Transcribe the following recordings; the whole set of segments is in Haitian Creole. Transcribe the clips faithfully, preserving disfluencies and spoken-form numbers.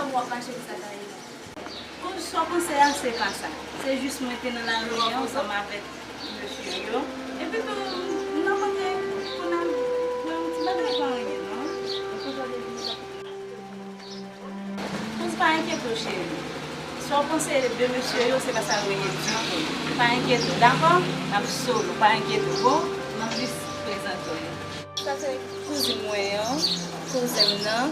W ap mache pou sa ta ye. Koz sa w panse a, se pa sa. Se jis mwen te nan lari an ansanm avèk mesye yo. Epi tou, m nan kote pou n al wè yon ti bagay, pa anyen non. Koz pa enkyete w, cheri. Sa w panse de mesye yo, se pa sa yo ye ditou. Pa enkyete w, dakò? N ap sove w, pa enkyete w, bon? M ap jis prezante w yo. Sa se kouzin mwen an, kouzen m nan,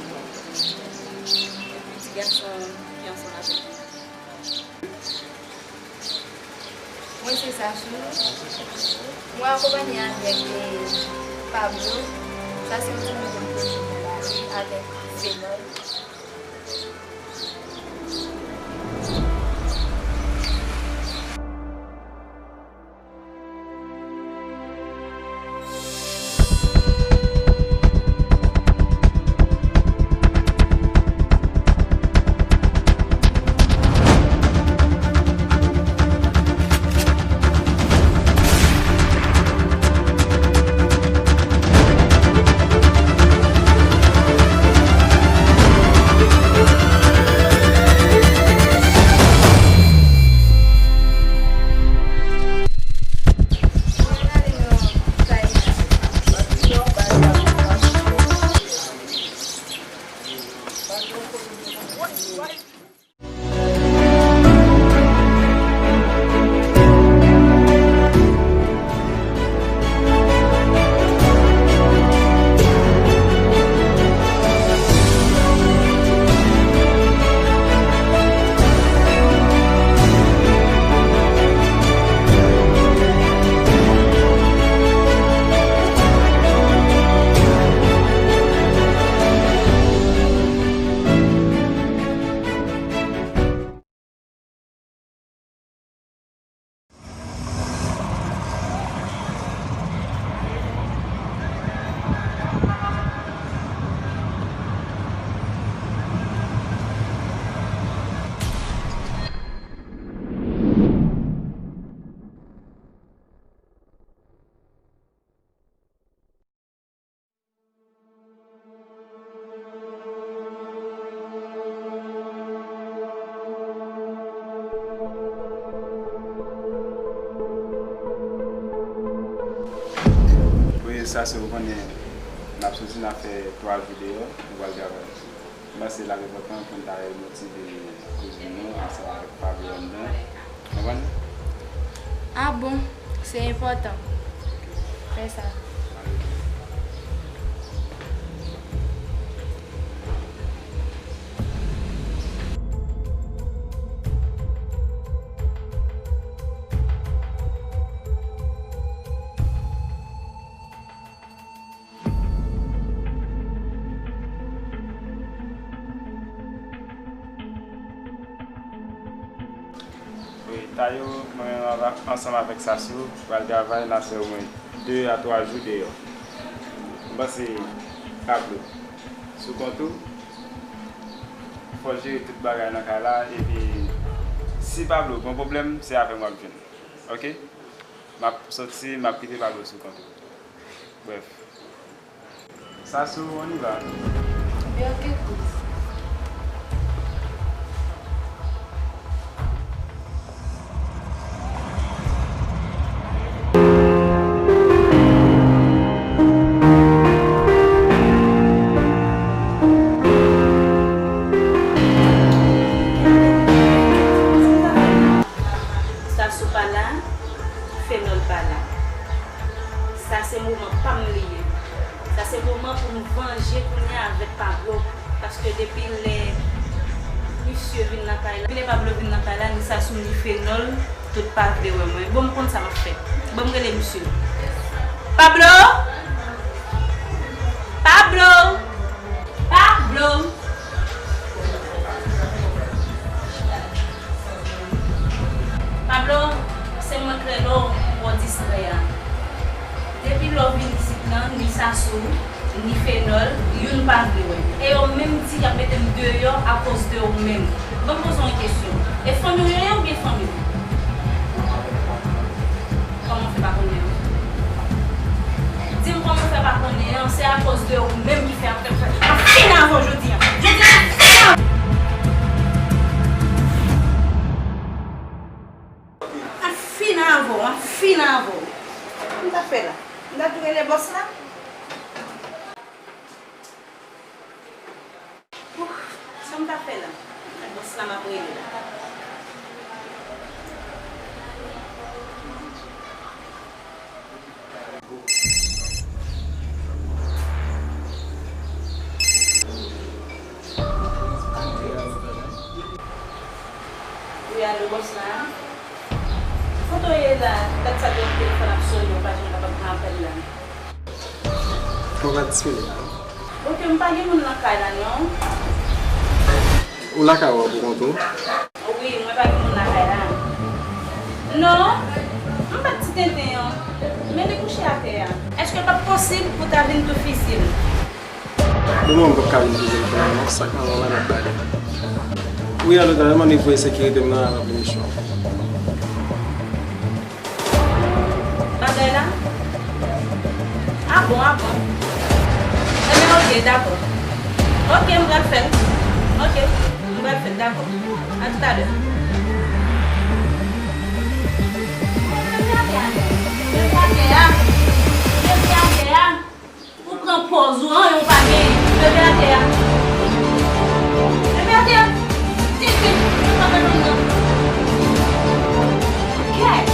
epi ti gason ki ansanm avèk li. Mwen se Sasou. Mwen akonpanye avèk, eh, Pablo. Sa se yon timoun ki konn pwoche nan lari avèk Fenòl. Wi, Sasou, ou konnen, n ap soti, n ap fè twa jou deyò, nou pral travay. M panse l ap enpòtan pou n ta remotive kouzin nou ansanm avèk Pablo anndan. Konprann? Ah bon, se enpòtan. Fè sa. Wi, Tayo, mwen menm ava-, ansanm avèk Sasou, pral travay, n a fè omwen de a twa jou deyò. M panse Pablo sou kont ou, fò w jere tout bagay nan kay la, epi si Pablo gen pwoblèm, se avè m w ap jwenn. Oke? M ap soti, m ap kite Pablo sou kont ou. Brèf. Sasou, on y va. Ebyen, oke, Kouz. Sasou pa la, Fenòl pa la. Sa se moman pa m li ye. Sa se moman pou m vanje kounye a avèk Pablo. Paske depi lè misye vin nan kay la, depi lè Pablo vin nan kay la, ni Sasou ni Fenòl, tout pa vle wè mwen. Bon, m konn sa m ap fè. Bon, m rele misye. Pablo! Pablo! Pablo! Pablo, se mwen k rele w pou w distrè a. Depi lè w vin isit lan, ni Sasou, ni Fenòl, youn pa vle wè m. E yo menm di y ap mete m deyò akoz de ou menm. Ban m poze w yon kesyon. E fanmi w yo ye oubyen fanmi w? Kòman w fè pa konnen an? Di m kòman w fè pa konnen an, se akoz de ou menm ki fè ap fè, ap fini avè w jodi a. Jodi a, fini avè w! Sa m ka fè la? Bòs la m ap rele la. Wi, alo, bòs la? Kote w ye la? Dat sa depi telefòn ap sone, ou pa janm kapab pran apèl la. Mwen pa disponib non. Ok, m pa gen moun nan kay la non. Ou lakay ou pou kont ou? Wi, mwen pa gen moun lakay la. Non, m pa t ti tenten an. Men li kouche atè a. Èske l p ap posib pou w ta vin tou fizi l? Demen m p ap ka vin fizi l pou mwen non, sa k nan men w la n ap pale. Wi, alo, ta mande voye sekirite m nan al ranpli misyon. Bagay la? A bon, a bon. Ebyen, ok, dakò. Ok, m pral fè l. Ok, m pral fè l, dakò. A toutalè. Ou pran pòz ou, anyen ou pa genyen. Leve atè a. Leve atè a. Titi, ou pa fè moun nan. Kèt.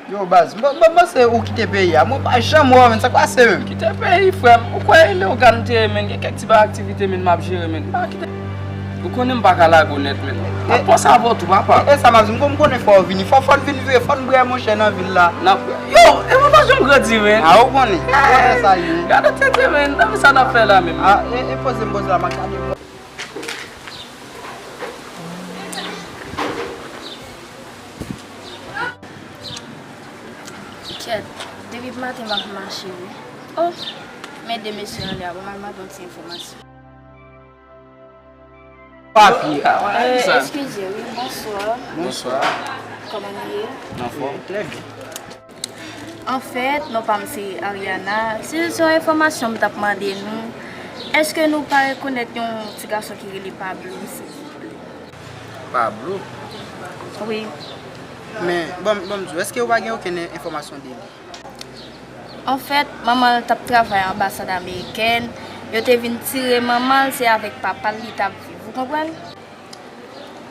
Yo, baz, m pa, m pa panse ou kite peyi a. Mwen pa janm wè w, menn. Sa k pase menm? Kite peyi, frè m. Ou kwè e Leogane m te ye, menn? Gen kèk ti bagay aktivite, menn, m ap jere, menn. M pa kite. Ou konnen m pa ka lage w nèt, menn. M ap panse avè w tou, papa. E, e sa m ap di, m kon-, m konnen fò w vini. Fò, fò n vin vre, fò n bwè, monchè, nan vil la. N ap, yo, e mwen pa janm grandi, menn. A, ou konnen. Ou konnen sa ye. Gade tete, menn. Nan sa n ap fè la, menn. A, e, e poze m poze la, m ap gade. Kèt, depi maten m ap mache wi. Oh, men de mesye anlè a, bon, m al mande yon ti enfòmasyon. Papye a, wè, eh, sa. Eskize wi, bonswa. Bonswa. Kòman nou ye? Anfòm. Trè byen. Anfèt, non pa m se Ariana. Se jis yon enfòmasyon m t ap mande nou. Èske nou pa rekonèt yon ti gason ki rele Pablo, silvouplè? Pablo? Wi. Men, ban m, ban m di w, èske ou pa gen okenn enfòmasyon de li? Anfèt, manman l t ap travay anbasad amerikèn. Yo te vin tire manman l, se avèk papa l li t ap viv. Ou konprann?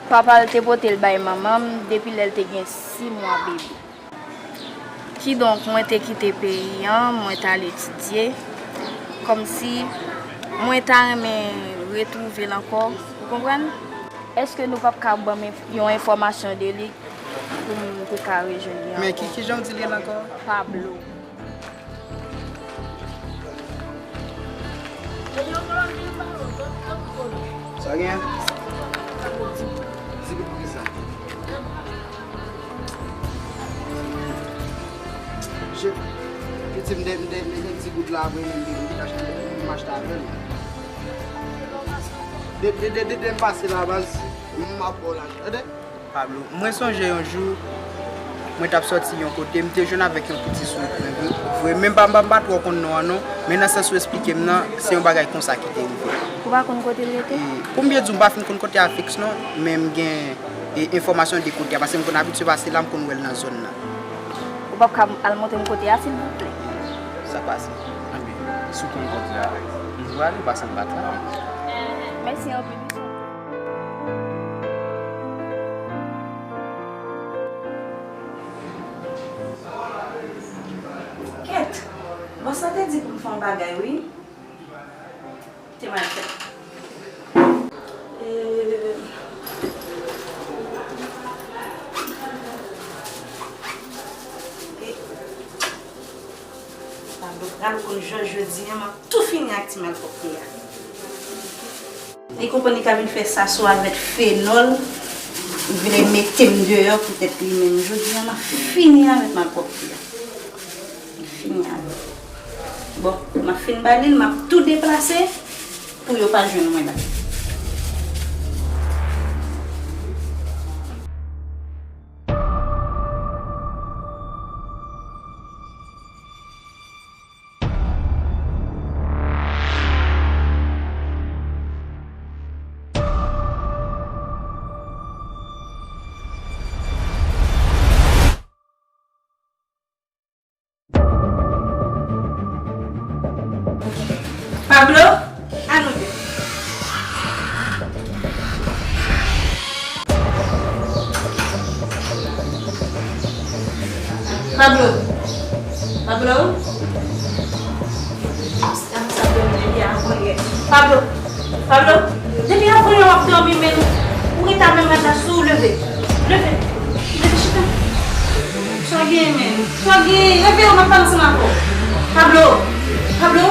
Papa l te pote l bay manman m depi lè l te gen sis mwa bebe. Kidonk, mwen te kite peyi an, mwen t al etidye, kòmsi mwen ta renmen retwouve l ankò, ou konprann? Èske nou p ap ka ban m enf-, yon enfòmasyon de li pou m te ka rejwenn li ankò? Men ki, kijan w di l rele ankò? Pablo. Sa gen? Di goud pou kisa? Je, piti m de, m de, m de di goud la vre, men m te, m te achte, m achte avè l. De, de, de, de, de m pase la, baz, m ap ba w lajan, tande? Pablo, mwen sonje yon jou, mwen t ap sòti yon kote, m te jwenn avèk yon piti sou ekran vre, vre, men m pa, m pa, m pa twò konn non an non, men nan sans ou esplike m nan, se yon bagay konsa ki te rive. Ou pa konn kote l rete? E, pou m byen di w, m pa fin konn kote a fiks non, men m gen, e, enfòmasyon de kote a, paske m konn abitye pase la, m konn wè l nan zòn nan. Ou p ap ka al montre m kote a, silvouplè? Sa pase. Anben, si w konn kote a, m prale, pase m pa travay. Mèsi anpil, wi, tonton. Kèt! Bòs la te di pou m fè yon bagay, wi. Te mal fèt. E, e, Pablo pral konn jan jodi a, m ap tou fini ak ti malpwòpte a. Li konprann li ka vin fè sa sou avèk fenòl, li vle mete m deyò poutèt li menm. Jodi a, m ap fini avèk malpwòpte a. M ap fini avè l. Bon, m ap fin ba li l, m ap tou deplase pou yo pa jwenn mwen la. Pablo. Pablo. Pablo. Pablo. Depi avan yè w ap dòmi, men ou rete a menm rad la sou ou, leve. Leve. Leve chita. Sa w genyen, men? Sa w genyen? Leve, w ap pale ansanm avè w. Pablo. Pablo.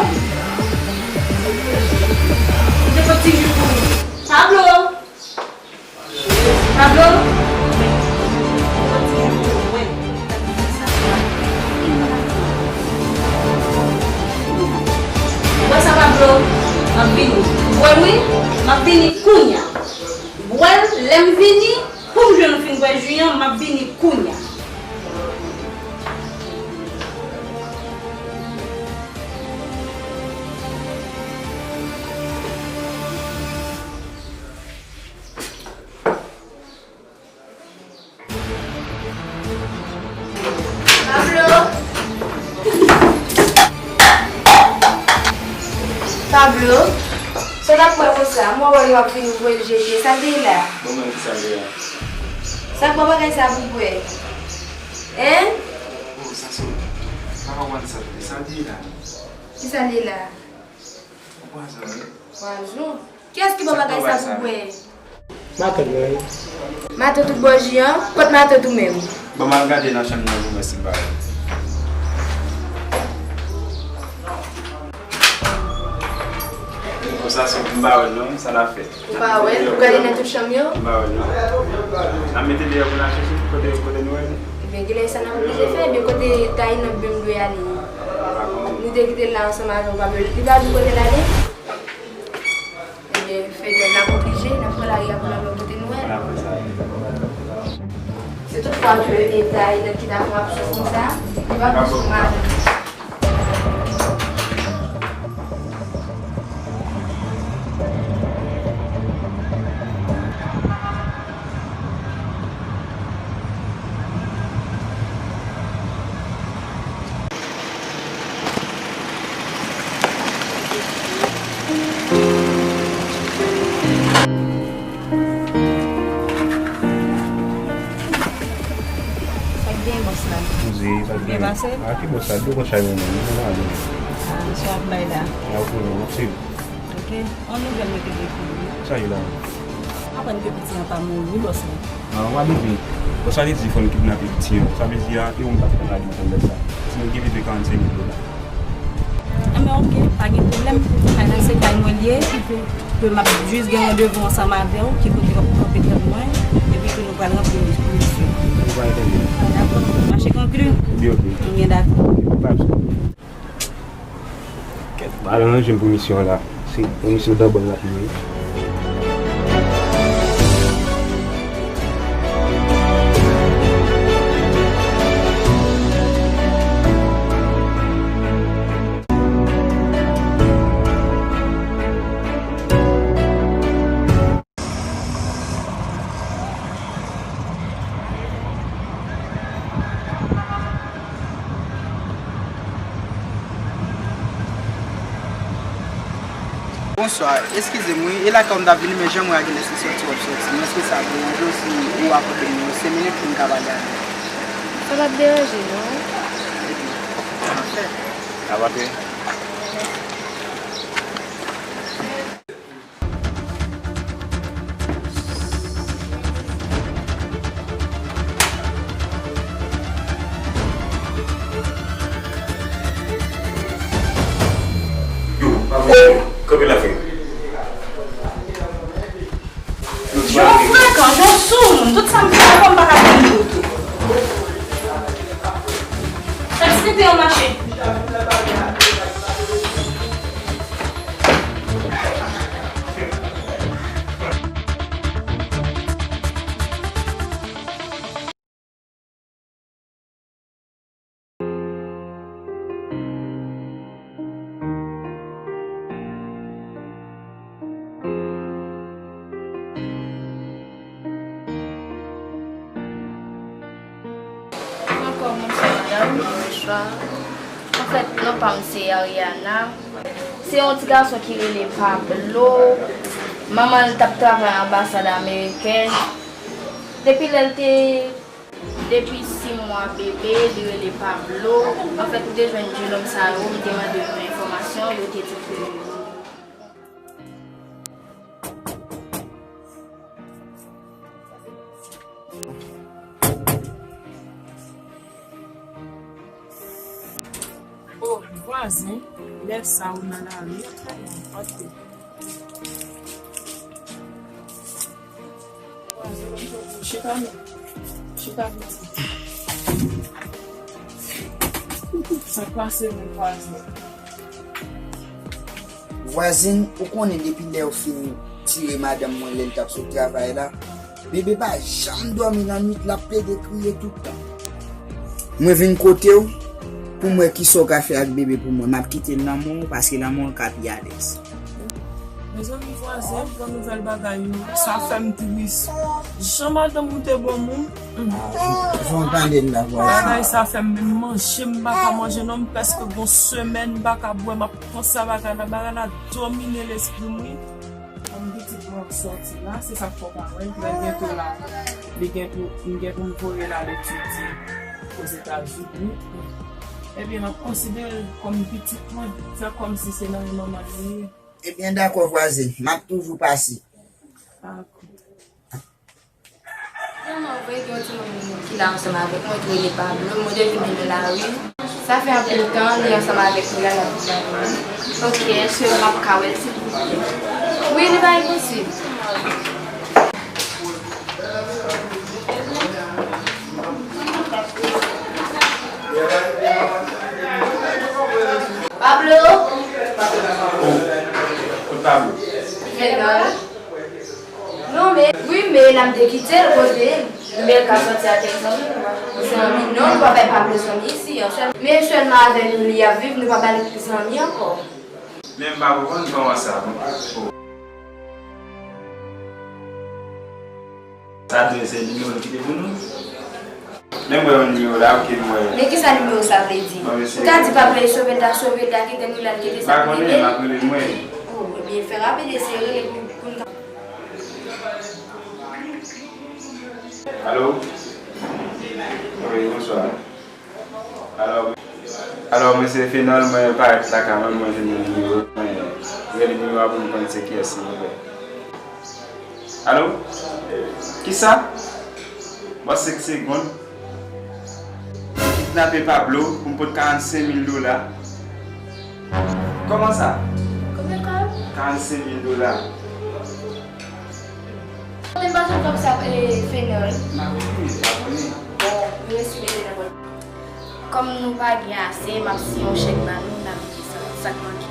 Ou te pot ti jou pou ou. Pablo. Pablo. Bwè sa, Pablo. M ap vini. Bwè l wi. M ap vini kounya. Bwè l, lè m vini, pou m jwenn ou fin bwè ji an, m ap vini kounya. Pablo. Pablo, sa w t ap bwè konsa? M wè w ap vin voye l jete. Sa l te ye la? Bon, men ki sa l te ye la? Sa k bò bagay sa pou bwè? Hein? Oh, sa se, m pa konprann sa l te ye. Sa l te ye la? Ki sa l te ye la? Pwazon, wi. Pwazon? Kiyès ki ba w bagay sa pou bwè? Matant mwen, wi. Matant ou t bò ji an? Kot matant ou menm? Ban m al gade nan chanm nan pou mwen si m pa wè l. Konsa, si m pa wè l non, sa n ap fè? Ou pa wè l? Ou gade nan tout chanm yo? M pa wè l non. N ap mete deyò pou n al chèche kote, kote nou wè l. Ebyen, genlè sa n ap oblije fè, ebyen kote Taïna byen dwe ale? Nou te kite l la ansanm avè w, pa byen, li pa di kote l ale? Ebyen, fè n ap oblije, n ap pran lari a pou n al wè kote nou wè l. Se tout fwa ke e Taïna ki dakò ap sou konsa, li pa pou sou madanm. Sa k gen, bòs la? Koze, sa k gen? Byen pase? A, ki bòs la? Dlo konn chay mwen menm, mwen ale. A, sa w ap bay la? A, ok, mèsi. Ok, yon nouvèl mwen te gen pou ou. Sa ye la? Aprann ke piti an pa mouri, bòs la. A, w a leve. Bòs la te di fò n kidnape piti an. Sa vle di a, e ou m pa t konn lage yon konbèt la. Ti moun ki leve karannsenk mil dola. Enben, ok, pa gen pwoblèm. Kay la se kay mwen l ye. Ke m ap jis gen randevou ansanm avè w, ki kote w ap kanpe tann mwen, epi ke nou pral ranpli misyon. Nou pral tande. Dakò. Mache konkli. Byen, ok. Nou byen dakò. Pa gen pwoblèm. Kèt, m al ranje m pou misyon an la. Se yon misyon danbòl n ap ye wi. Bonswa, eskize m wi, e lakay ou m t ap vini, men jan m wè a genlè se sòti w ap sòti. Men èske sa ap deranje w si ou akòde m yon senk minit pou n ka pale avè w? Sa p ap deranje non. Ebyen, anfèt. Sa va byen? Yo, pa vre, kanpe la fè. Yo, frekan, yo sou moun. Tout sa m fè la, kòm pa ka jwenn yo tou. Taxi te yon mache. Ankò, bonswa, madanm. Bonswa. Anfèt, non pa m se Ariana. Se yon ti gason ki rele Pablo. Manman l t ap travay anbasad ameriken. Depi lè l te, Depi sis mwa bebe, li rele Pablo. Anfèt, m te jwenn jennonm sa yo, m te mande yo yon enfòmasyon, yo te di ke O, vwazen, lè sa ou nan lari, ok. Vwazen, chita non. Chita non. Sa k pase menm vwazen? Vwazen, ou konnen depi lè yo fin tire madanm mwen lè l t ap sot travay la, bebe pa janm dòmi nan nwit, l ap plede kriye tout tan. Mwen vin kote w pou m wè kisa w ka fè ak bebe pou mwen. M ap kite l nan men w paske nan men w l ka pi alèz. Mezanmi vwazen, m pran nouvèl bagay yo, sa fè m tris. Jan madanm ou te bon moun. Jan w tande l la vwazen. Bagay sa fè m menm manje m pa ka manje non, m prèske gon semèn m pa ka bwè, m ap panse a bagay la, bagay la domine lespri m wi. Kòm pitit mwen ap sòti la, se sa k fè w pa wè l, trè byento la, li gen pou, m gen pou m voye l al etidye Ozetazini. Ebyen, m ap konsidere l kòm pitit mwen, fè kòmsi se nan men manman l li ye. Ebyen, dakò vwazen, m ap toujou pase. Dakò. Mwen wè gen yon timoun ki la ansanm avèk mwen ki rele Pablo, mwen te vin li nan lari. Sa fè anpil tan li ansanm avèk nou la, l ap viv avè nou. Ok, èske m ap ka wè l silvouplè? Wi, li pa enposib. Pablo! Kot Pablo? Fenòl. Non, men, wi, men la m te kite l kote l. Men l ka sòti avèk zanmi l. Zanmi, non, nou pa bay Pablo zanmi isi an. Sèl, men sèlman avè nou li ap viv, nou pa ba l zanmi ankò. Men m pa konprann kòman sa, bon. Sa vle se nimewo l kite pou nou? Men m wè yon nimewo la, ok, m wè. Men kisa nimewo sa vle di? Ou ta di Pablo e sove l ta sove l, ta kite nou la, l kite sa pou li. M pa konnen, m ap rele l mwen. Oh, ebyen, fè rapid, eseye rele pou, pou n ka. Alo? Wi, bonswa. Alò, alò, mwen se Fenòl, mwen parèt lakay mwen, mwen jwenn yon nimewo, mwen rele nimewo a pou m konn se kiyès, silvouplè. Alo? Kisa? Bò senk segonn. Mwen kidnape Pablo pou m pot karannsenk mil dola. Kòman sa? Konbyen kòb? Karannsenk mil dola. Konbyen pa sou kòb sa, eh, Fenòl? M pa konnen, m pa konnen. Bon, nou resi mete nan bòl. Kòm nou pa gen ase, m ap siyen yon chèk ba nou, n ap di sa, sa k manke.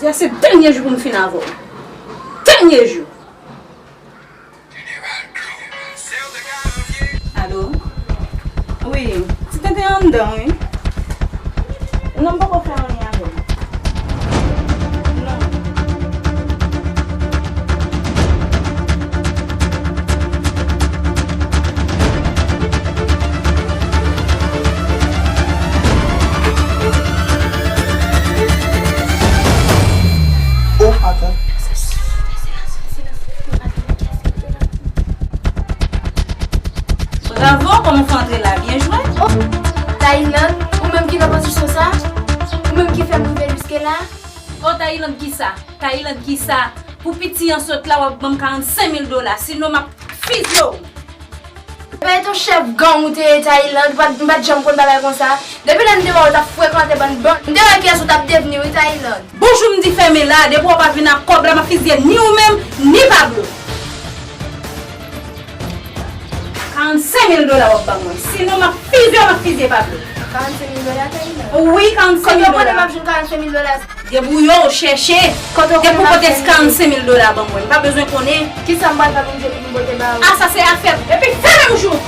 Jodi a se dènye jou pou m fin avè w. Dènye jou. Alo? Wi, ti tenten anndan wi. Non, m poko fè anyen avè l. Non. Oh, atann. Bravo, kòman w fè antre la? Byen jwe. Oh, Thaïlande, ou menm ki nan pozisyon sa? Ou menm ki fè m rive jiske la? Oh, Thaïlande kisa? Thaïlande kisa? Pou piti an sot la, w ap ban m karannsenk mil dola. Sinon, m ap fizye w. Epa e t yon chèf gang ou te ye Thaïlande, m pa t, m pa t janm konn bagay konsa. Depi lè m te wè w t ap frekante bann bandi, m te wè kiyès ou t ap devni wi Thaïlande. Bonjou m di fèmen la, depi w pa vin ak kòb la, m ap fizye ni ou menm, ni Pablo. Karannsenk mil dola w ap ban mwen, sinon m ap fizye w, m ap fizye Pablo. Karannsenk mil dola Thaïlande? Wi, karannsenk mil dola. Kote w konnen m ap jwenn karannsenk mil dola? Debouye w, chèche. Depi w pote karannsenk mil dola ban mwen, m pa bezwen konnen. Kisa m pral fè pou m jwenn pou m pote ba ou? A, sa se afè w. Epi fè menm jou.